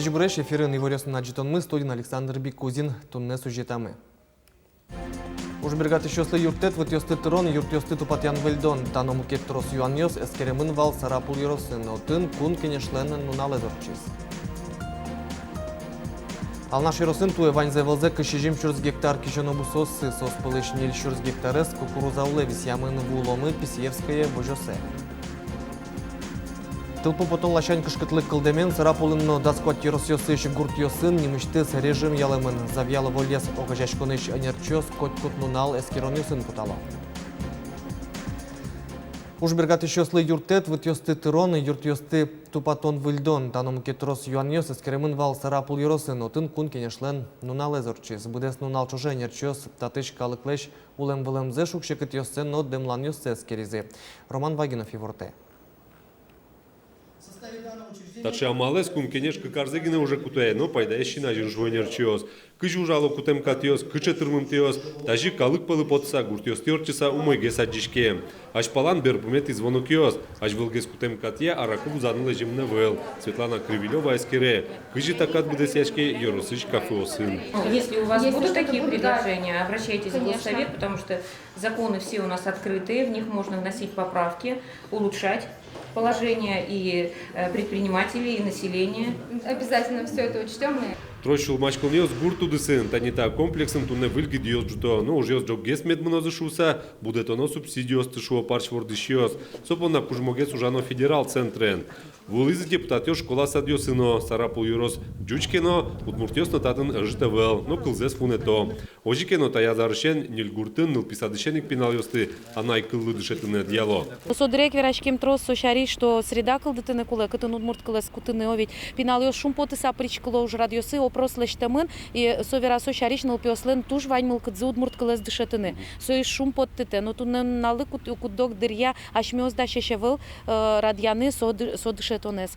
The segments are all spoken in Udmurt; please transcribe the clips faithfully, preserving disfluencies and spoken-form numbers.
Ӟечбуресь! Эфирын иворъёсын адӟытонмы, студиын Александр Бикузин. Туннэ сюжетамы. Ужбергатӥсьёслы юрттэт, вытъёсты тырон, юртъёсты тупатъян-выльдон. Та но мукет трос юанъёс эскеремын вал Сарапул ёросын. Отын Кун Кенешлэн нуналэз ортчиз. Алнаш ёросын туэ ваньзэ-вылзэ кызь сизьым сюрс гектар кизёно бусыоссы, соос пӧлысь ньыль сюрс гектарез кукуруза улэ висъямын. Вуыломы Писиевское возёсэ. Тылпу потон ласянь кышкытлык кылдэмен Сарапулын но дас куать ёросъёсысь гуртъёсын нимысьтыз режим ялэмын. Завьялово лес огазеяськонысь ӧнерчиос котькуд нунал эскеронъёсын потало. Ужбергатӥсьёслы юрттэт, вытъёсты тырон, юртъёсты тупатон-выльдон. Та но мукет трос юанъёс эскеремын вал Сарапул ёросын. Отын Кун Кенешлэн нуналэз ортчиз. Быдэс нунал ӵоже ӧнерчиос татысь калыклэсь улэм-вылэмзэ, шуг-секытъёссэ но дэмланъёссэ эскеризы. Роман Вагинов ивортэ. Таӵе амалэз Кун Кенеш кык арзэ гинэ уже кутэ, но пайдаез син азьын, шуо ӧнерчиос. Кызьы ужало кутэм катъёс, кыӵе тырмымтэос, тазьы калык пӧлы потыса, гуртъёстӥ ортчыса умойгес адӟиське. Азьпалан берпуметӥ звонокъёс. Азьвылгес кутэм катъя араку вузаны лэземын ӧвӧл. Светлана Кривилёва эскере, кызьы та кат быдэсъяське ёросысь кафеосын. Если у вас будут такие предложения, обращайтесь в Госсовет, потому что законы все у нас открытые, в них можно вносить поправки, улучшать положение и, э, предпринимателей, и населения. Обязательно всё это учтём и... Трос сюлмаськонъёс гурт удысын. Тани та комплексын туннэ выль гидъёс ӝуто. Но ужъёс ӝоггес мед мынозы шуыса, будэтоно субсидиосты, шуо парсь вордӥсьёс. Со понна кужмогес ужано федерал центрен. Вуылӥзы депутатъёс школа-садъёсы но. Сарапул ёрос ӟуч ке но, удмуртъёс но татын ӧжыт ӧвӧл, но кылзэс вунэто. Озьы ке но, таяз арысен ньыль гуртын нылпи садысен ик пиналъёсты анай кыллы дышетыны ӧдъяло. Со дыръя ик вераськем трос со сярысь, что среда кылдытыны кулэ, кытын удмурт кылэз кутыны. О, ведь пиналъёс шумпотыса пыриськыло ужрадъёсы, опрос лэсьтэмын, и со вера со сярысь: нылпиослэн туж вань мылкыдзы удмурт кылэз дышетыны. Соиз шумпоттытэ, но туннэ нуналлы куд-, куд-ог дыръя асьмеос дасесь ӧвӧл, э, радъяны со ды-, со дышетонэз.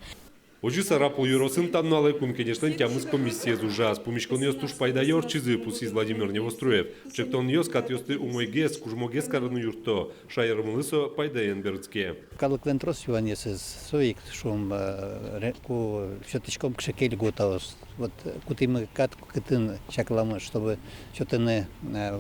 Озьы Сарапул ёросын та нуналэ Кун Кенешлэн тямыс комиссиез ужаз. Пумиськонъёс туж пайдаё ортчизы, пусйиз Владимир Невоструев. Ӵектонъёс катъёсты умойгес, кужмогес карыны юртто. Шаермылы со пайдаен берытске. Калыклэн трос юанъёсыз, со ик, шуом, э, ре-, ку сётӥськом кыӵе ке льготаос. Вот, э, кутӥмы кат, кытын чакламы, чтобы сётыны, э,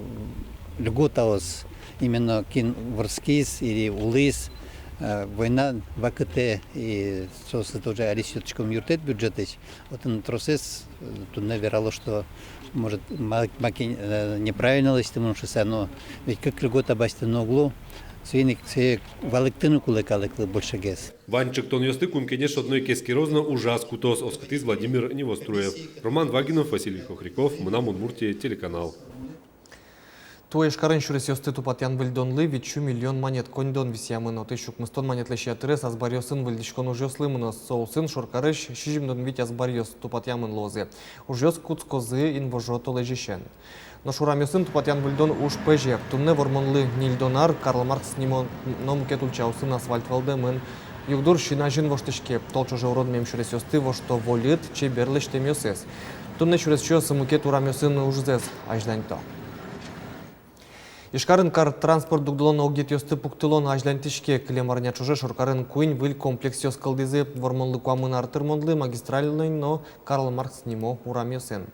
льготаос, именно кин вордскиз или улӥз, э, война вакытэ, и соослы тоже али сётӥськом юрттэт бюджетысь. Отын тросэз, э, туннэ верало, что, может, ма-, маке, э, неправильно лэсьтэмын шуыса, но ведь кык льгота басьтыны уг лу, соин ик сое валэктыны кулэ калыклы большегес. Вань ӵектонъёсты Кун Кенеш одно ик эскероз но ужаз кутоз, оскытӥз Владимир Невоструев. Роман Вагинов, Василий Хохряков, «Мынам Удмуртие» телеканал. Туэ Ижкарын сюресъёсты тупатъян-выльдонлы витьсю миллион манет коньдон висъямын. Отысь укмыстон манетлэсь ятырез азбаръёсын выльдӥськон ужъёслы мыноз. Со улсын шоркарысь сизьымдон вить азбаръёс тупатъямын луозы. Ужъёс кутскозы инвожо толэзьысен. Нош урамъёсын тупатъян-выльдон уж пӧзе. Туннэ Вормонлы ньыльдон ар, Карл Маркс нимо но мукет ульчаосын асфальт вӧлдэмын. Югдур син азьын воштӥське. Тол ӵоже уродмем сюресъёсты вошто вольыт, чебер лэсьтэмъёсыз. Туннэ сюресчиос мукет урамъёсын ужзэс азьланьто. Ижкарын кар транспорт дугдылон огъетъёсты пуктылон азьланьтӥське. Кылем арня ӵоже шоркарын куинь выль комплексъёс кылдӥзы: Вормонлы куамын ар тырмонлы, Магистральной но Карл Маркс нимо урамъёсын.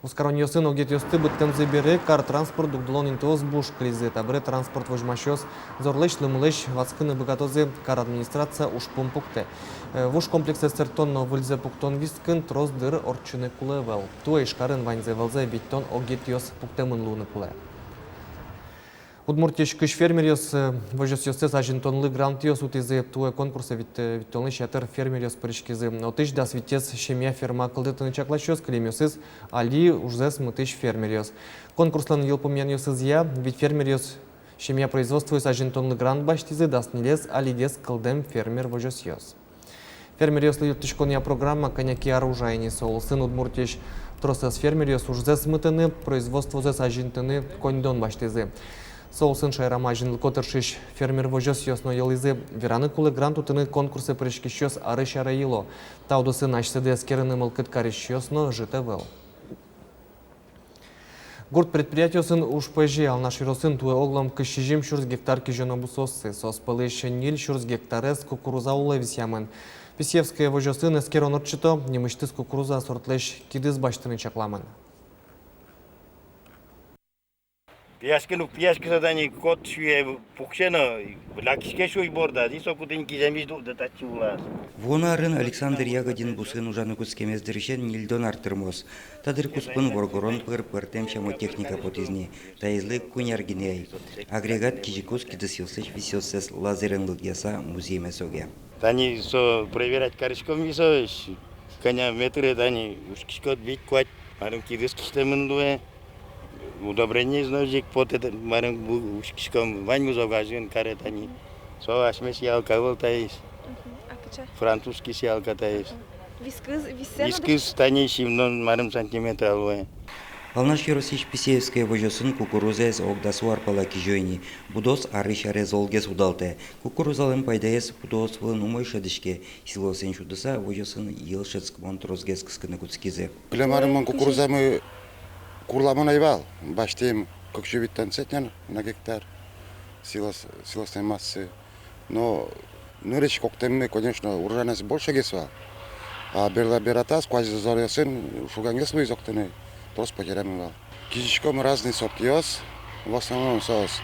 Вузкаронъёсын огъетъёсты быдтэмзы бере кар транспорт дугдылон интыос буш кылизы. Табере транспорт возьмасьёс зорлэсь, лымылэсь ватскыны быгатозы, кар администрация ужпум пуктэ. Э, вуж комплексэз сэрттон но выльзэ пуктон вискын трос дыр ортчыны кулэ ӧвӧл. Туэ Ижкарын ваньзэ-вылзэ витьтон огъетъёс пуктэмын луыны кулэ. Удмуртиысь кызь фермеръёс, э, возёсъёссэс азинтонлы грантъёс утӥзы. Туэ конкурсэ вить-, э, витьтонлэсь ятыр фермеръёс пыриськизы. Отысь дас витез семья ферма кылдытыны чакласьёс, кылемъёсыз али ужзэс мытӥсь фермеръёс. Конкурслэн йылпумъянъёсызъя, вить фермеръёс семья производствоез азинтонлы грант басьтӥзы, дас ньылез алигес кылдэм фермер возёсъёс. Фермеръёслы юрттӥськонъя программа кӧня ке ар ужа ини. Со улсын Удмуртиысь тросэз фермеръёс ужзэс мытыны, производствозэс азинтыны коньдон басьтӥзы. Со улсын шаерамы азинлыко тыршись фермер возёсъёс но йылӥзы. Вераны кулэ, грант утыны конкурсэ пыриськисьёс арысь аре йыло. Та удысын асьсэды эскерыны мылкыд карисьёс но ӧжыт ӧвӧл. Гурт предприятиосын уж пӧзе. Алнаш ёросын туэ оглом кызь сизьым сюрс гектар кизёно бусыоссы. Соос пӧлысь ньыль сюрс гектарез кукуруза улэ висъямын. Писеевское возёсын эскерон ортчыто, нимысьтыз кукуруза сортлэсь кидыс басьтыны чакламын. Пияшкын уг пияшкы со, тани кот шуэ, пуксе но, лякиське шуэ бордаз, и со кутӥ ни киземысь дугдэ татчы улаз. Вуоно арын Александр Ягодин бусын ужаны кутскемез дырысен ньыльдон ар тырмоз. Та дыр куспын воргорон пыр пӧртэм сямо техника потӥз ни. Таизлы куинь ар гинэ ай. Агрегат кизикуз кидысъёслэсь висъёссэс лазерен лыдъяса музъеме соге. Тани со проверять кариськом висёс, кӧня метре тани учкиськод, вить-куать, марым, кидыс кисьтэмын луэ. Удобрениез но ик потэ, марым, бу-, учкиськом, ваньмыз огазьын каре тани. Со асьме сеялка ӧвӧл таиз. Мгм. А кыӵе? Французский сеялка таиз. Мгм. Вискыз, виссэ но? Вискыз тани сизьымдон, марым, сантиметра луэ. Алнаш ёросысь Писеевское возёсын кукурузаез ог дасо ар пала кизё ини. Будос арысь аре золгес удалтэ. Кукурузалэн пайдаез пудоос вылын умой шӧдӥське. Силосын сюдыса, возёсын йӧл шӧдскымон тросгес кыскыны кутскизы. Кылем арын мон кукурузамы курламон ӧй вал. Басьтӥм кык сю витьтон центнер на гектар. Силос, силосной массы. Но нырысь ик октэммы, конечно, урожайность большегес вал. А берло бер атас куазь зоръёсын шугангес луиз октыны, трос потерямы вал. Кизиськом разный сортъёс, в основном соос,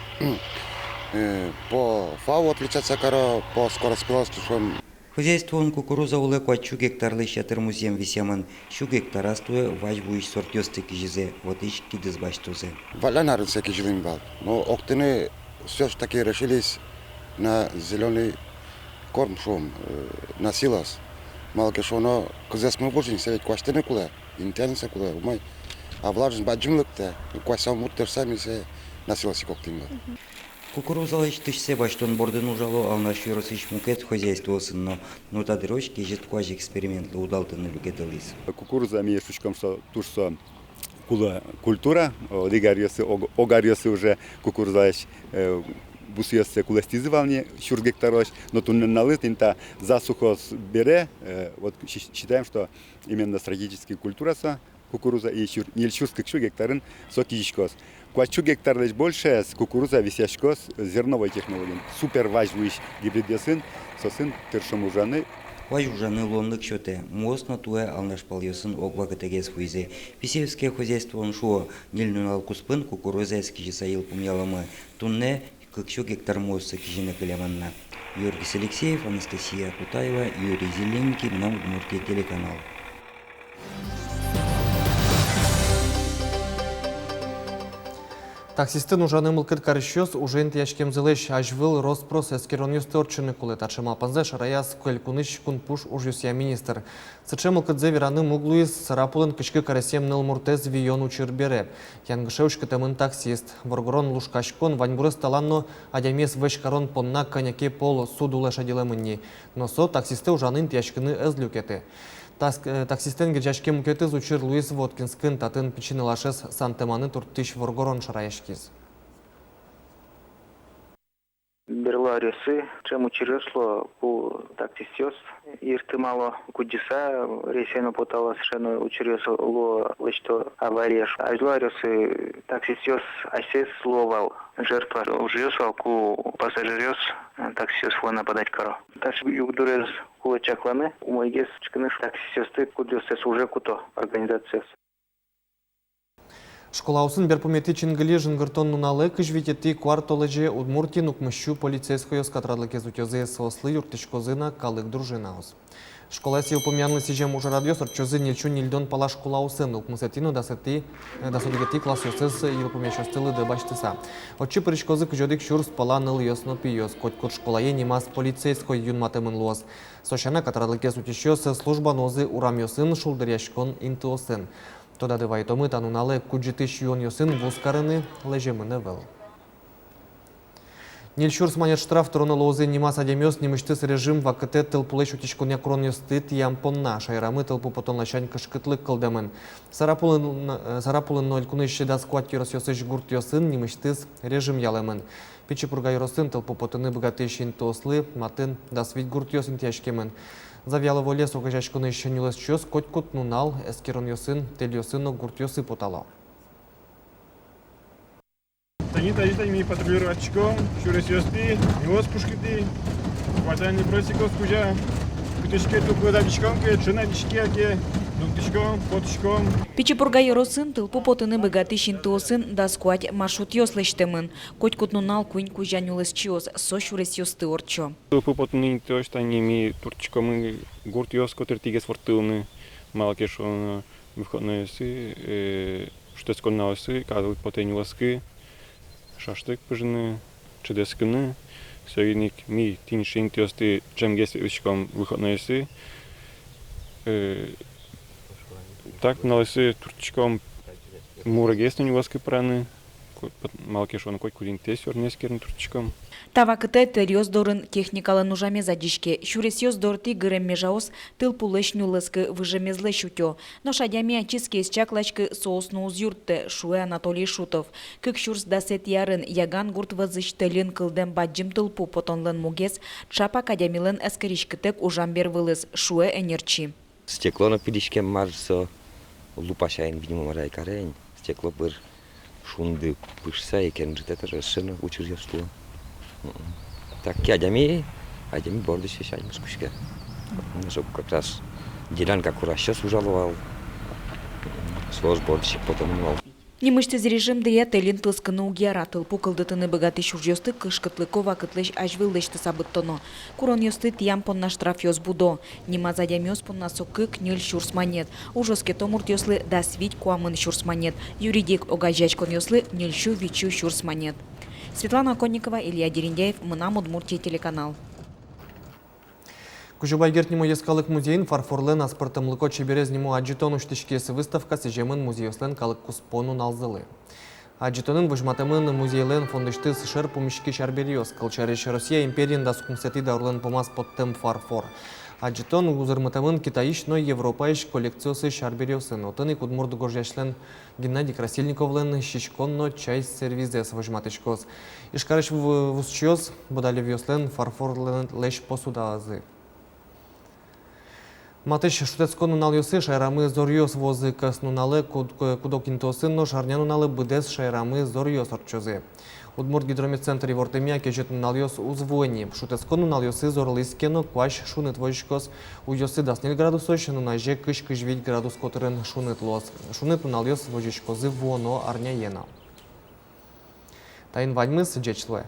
э, по фау отличаться каро, по скороспелости шуом. Хозяйствоын кукуруза улэ куать сю гектарлэсь ятыр музъем висъямын. Сю гектараз туэ вазь вуись сортъёсты кизизы, отысь кидыс басьтозы. Валлян арын сое кизилыны вал. Но октыны всё ж таки решились на зелёный корм шуом, э, на силос. Малы ке шуоно, кызэсмы вуж ини, сое ведь куасьтыны кулэ, интыяны сое кулэ, умой. А влажность бадӟым лыктэ, куасьсам мурт тыршыса ми сое на силос ик октӥм вал. Кукурузалэсь тысьсэ басьтон бордын ужало Алнаш ёросысь мукет хозяйствоосын но. Но та дырозь кезьыт куазь экспериментлы удалтыны люкетылӥз. Кукуруза, ми шуиськом, со туж со кулэ культура, одӥг аръёсы, ог-, ог аръёсы уже кукурузаысь, э, бусыоссэ кулэстӥзы вал ни сюрс гектарозь, но туннэ нуналлы тӥни та засухаос бере, э, вот щи-, считаем, что именно стратегический культура со, кукуруза, и сюр-, ньыль сюрс кык сю гектарын со кизиськоз. Куать сю гектарлэсь большеез кукуруза висъяськоз зерновой технологиен. Супер вазь вуись гибридъёсын, соосын тыршом ужаны. Вазь ужаны луонлык сётэ, муос но туэ Алнаш палъёсын ог вакытэгес вуизы. Писеевское хозяйствоын шуо, ньыль нунал куспын кукурузаез кизьыса йылпумъяломы. Туннэ кык сю гектар муоссэ кизьыны кылемын на. Георгий Алексеев, Анастасия Кутаева, Юрий Зелененький, «Мынам Удмуртие» телеканал. Таксистын ужаны мылкыд карисьёс уже интыяськемзылэсь азьвыл рос-прос эскеронъёсты ортчыны кулэ. Таӵе малпанзэ шараяз элькунысь кунпуш ужъёсъя министр. Сыӵе мылкыдзэ вераны муг луиз Сарапулын кызь кык аресъем нылмуртэз виён учыр бере. Янгыше уськытэмын таксист. Воргорон лушкаськон, ваньбурез талан но адямиез вӧсь карон понна кӧня ке пол суд улэ шедьылэмын ни. Но со таксистэ ужаны интыяськыны ӧз люкеты. Тас-, э, таксистэн герӟаськем мукетыз учыр луиз Воткинскын. Татын пичи нылашез сантэманы турттӥсь воргорон шараяськиз. Берло аръёсы ӵем учыръёс луо, ку таксистъёс йыртымало, кудӟыса рейсэ но потало, сыӵе но учыръёс луо, лэсьто авариос. Азьло аръёсы таксистъёс асьсэос луо вал жертва, ужъёс вал, ку пассажиръёс, э, таксистъёс вылэ нападать каро. Таӵе югдурез кулэ чакланы, умойгес учкыны таксистъёсты, кудъёссэс уже куто организациос. Школаосын берпуметӥ чингыли жингыртон нуналэ, кызь витетӥ куартолэзе, Удмуртиын укмыс сю полицейскойёс катрадлыкез утёзы, соослы юрттӥськозы на калык дружинаос. Школаез йылпумъянлы сӥзем ужрадъёс ортчозы ньыль сю ньыльдон пала школаосын, укмысэтӥ но дасэтӥ, э, дас одӥгетӥ классъёсыз йылпумъясьёсты лыдэ басьтыса. Отчы пыриськозы кызь одӥг сюрс пала нылъёс но пиос. Котькуд школае нимаз полицейской юнматэмын луоз. Со сяна катрадлыкез утисьёс служба нуозы урамъёсын, шулдыръяськон интыосын. Тодады вайтомы, та нуналэ кудӟытӥсь юонъёсын вуз карыны лэземын ӧвӧл. Ньыль сюрс манет штраф тыроно луозы нимаз адямиос нимысьтыз режим вакытэ тылпулэсь утиськонъя куронъёсты тӥям понна. Шаерамы тылпу потон ласянь кышкытлык кылдэмын. Сарапулын, э, Сарапулын но элькунысь дас куать ёросъёсысь гуртъёсын нимысьтыз режим ялэмын. Пичи Пурга ёросын тылпу потыны быгатӥсь интыослы матын дас вить гуртъёс интыяськемын. Завьялово лес огазеяськонысь нюлэсчиос котькуд нунал эскеронъёсын тэльёсы но гуртъёсы потало. Тани тазьы тани ми патрулировать кариськом сюресъёстӥ, нюлэс пушкытӥ, квартальный просекъёс кузя. Кышке тупыдатӥськом ке, ӵын адӟиське ке, дугдӥськом, потӥськом. Пичи Пурга ёросын тылпу потыны быгатӥсь интыосын дас куать маршрутъёс лэсьтэмын. Котькуд нунал куинь кузя нюлэсчиос, со сюресъёсты ортчо. Тылпу потыны интыос тани ми туртӥськомы гуртъёс котыртӥгес ворттылыны, малы ке шуоно выходноесы, э, шутэтскон нуналъёсы кадь потэ нюлэскы шашлык пыжыны, ӵыдэскыны. Соин ик ми тӥни сыӵе интыосты ӵемгес ветлӥськом выходноесы. Э, так нуналъёсы туртӥськом мургес но нюлэскы пыраны, ко-, пот-, малы ке шуоно котькуд интыез сёрни эскерыны туртӥськом. Та вакытэ тӧръёс дорын техникалэн ужамез адӟиське, сюресъёс дортӥ гырем межаос тылпулэсь нюлэскы выжемезлэсь утё. Нош адями ачиз ке ӧз чакласькы, соос но уз юрттэ, шуэ Анатолий Шутов. Кык сюрс дасэтӥ арын Яган гурт вӧзысь тӧльын кылдэм бадӟым тылпу потонлэн мугез ӵапак адямилэн эскериськытэк ужам бервылыз, шуэ ӧнерчи. Стекло но пыдиськем, мар со, лупасяен, видимо, мар ай карен, стекло пыр шунды пыжса, ик эн ӝытэ тоже, эшшо но учыръёс луо. Мгм. Так ке адями, адями бордысь весь адямиос кутске. Мгм. Со как раз делянка курасьёс ужало вал. Мгм. Соос бордысь ик потэмын вал. Нимысьтыз режим дыръя тӧльын тылскыны уг яра, тылпу кылдытыны быгатӥсь ужъёсты кышкытлыко вакытлэсь азьвыл лэсьтыса быдтоно. Куронъёсты тӥям понна штрафъёс будо. Нимаз адямиос понна со кык-ньыль сюрс манет. Уж оскето муртъёслы дас вить-куамын сюрс манет, юридик огазеяськонъёслы ньыльсю-витьсю сюрс манет. Светлана Оконникова, Илья Дерендяев, «Мынам Удмуртие» телеканал. Кузебай Герд нимо йӧскалык музейын фарфорлэн аспӧртэмлыко чеберез нимо адӟытон усьтӥськиз. Выставка сӥземын музейёслэн калык куспо нуналзылы. Адӟытонын возьматэмын музейлэн фондысьтыз шер пумиськись арбериос, кылсярысь, Россия империен дас укмысэтӥ даурлэн пумаз поттэм фарфор. Адӟытон узырмытэмын Китайысь но Европаысь коллекциосысь арбериосын. Отын ик удмурт гожъясьлэн Геннадий Красильниковлэн сиськон но чай сервизэз возьматӥськоз. Ижкарысь ву-, вузчиос Бодалевъёслэн фарфорлэсь посудазы. Матысь шутэтскон нуналъёсы шаерамы зоръёс вуозы. Кӧснуналэ куд-, куд-ог интыосын, нош арнянуналэ быдэс шаерамы зоръёс ортчозы. Удмурт гидрометцентр ивортэмъя, кезьыт нуналъёс уз вуэ ни. Шутэтскон нуналъёсы зорлы иське но, куазь шуныт возиськоз. Уйёсы дас ньыль градусозь, нуназе кызь-кызь вить градус котырын шуныт луоз. Шуныт нуналъёс возиськозы вуоно арняе но. Таин ваньмыз, ӟеч луэ.